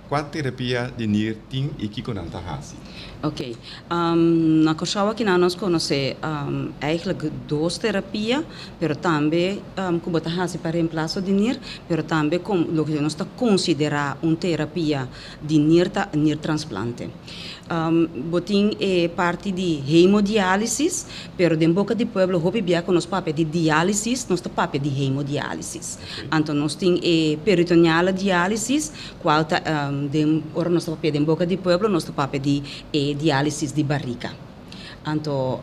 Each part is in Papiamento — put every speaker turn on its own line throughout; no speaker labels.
Kua terapia di nir tin i kiko nan ta hasi?
Ok. Na Kòrsou akinan nos konosé eigenlijk dos terapia, pero tambe ku bo ta hasi pa reemplaso di nir, pero tambe kon loke nos ta konsiderá un terapia di nir ta nirtransplante. Bo tin e parti di hemodiálisis, pero den boka di pueblo hopi bia ku nos papia di diálisis, nos ta papia di hemodiálisis. Anto nos tin e peritoneale diálisis, kual ta den ora nos ta papia den boka di pueblo nos ta papia di e diálisis di barika. Anto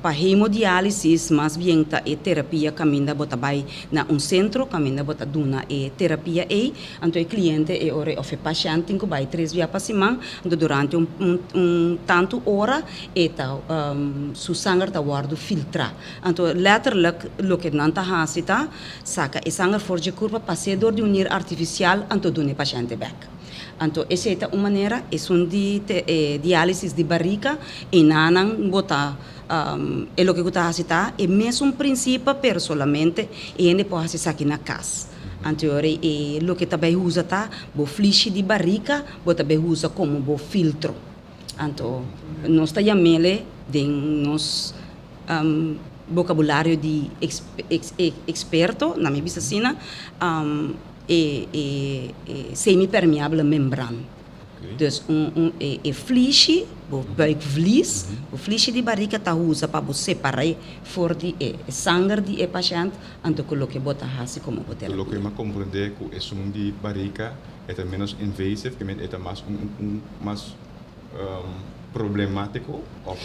pa hemodiálisis mas bien ta e terapia kaminda bo ta bai na un sentro kaminda bo ta duna e terapia ei. Anto e kliente e ora òf e pashènt tin ku bai tres bia pa siman. Anto durante un un tantu ora e ta su sanger ta wòrdu filtrá. Anto lèterlik loke nan ta hasi ta saka e sanger for dje kurpa pas'é dor di un nir artifisial anto duna e pashènt bèk. Anto esei ta un manera, esun di e diálisis di barika, enanan bo ta e loke ku ta hasi ta e mesun prinsipe pero solamente e hende por hasi esaki na kas. Anto e ora e loke ta bai usa ta bo flishi di barika bo ta bai usa komo bo filtro. Anto nos ta yam'ele den nos bokabulario di eksperto, na mi bisa asina, e e e semipermeabele membran. Dus un un e e flishi, bo buikvlies, bo flishi di barika ta usa pa bo separ'é for di e sanger di e pashènt anto ku loke bo ta hasi komo bo terapia.
Loke mi a komprendé ku esun di barika e ta ménos invasive, ke men e ta mas un un mas problemátiko òf?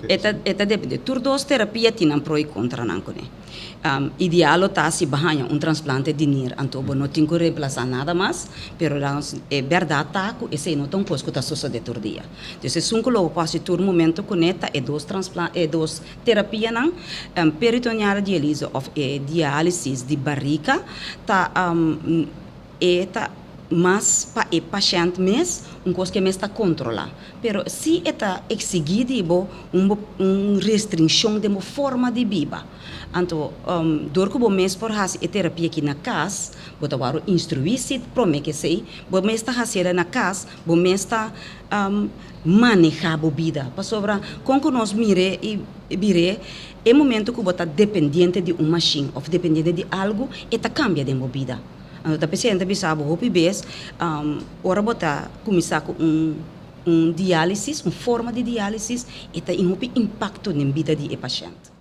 E ta e ta depende. Tur dos terapia tin nan pro i kontranan kuné. Ideal lo ta si bo haña un transplante di nir, anto bo no tin ku remplasá nada mas, pero e bèrdat ta ku esei no ta un kos ku ta sosodé tur dia. Dus esun ku lo bo por hasi tur momento kuné ta e dos transplan e dos terapianan, peritoneale dialyse òf e diálisis di barika ta e ta mas pa e pashènt mes, un kos ku e mes ta kontrolá. Pero si e ta eksigí di bo un bo un restrinshon den bo forma di biba, anto dor ku bo mes por hasi e terapia aki na kas, bo ta wòrdu instruí si promé ku esei, bo mes ta hasiel na kas, bo mes ta manehá bo bida. Pasobra kon ku nos mir'é i bir'é, e momento ku bo ta dependiente di un mashin òf dependiente di algu, e ta kambia den bo bida. Anto ta p'esei ta bisa bo hopi bes ora bo ta kuminsá ku un un diálisis, un forma di diálisis, e ta tin hopi impakto den bida di e pashènt.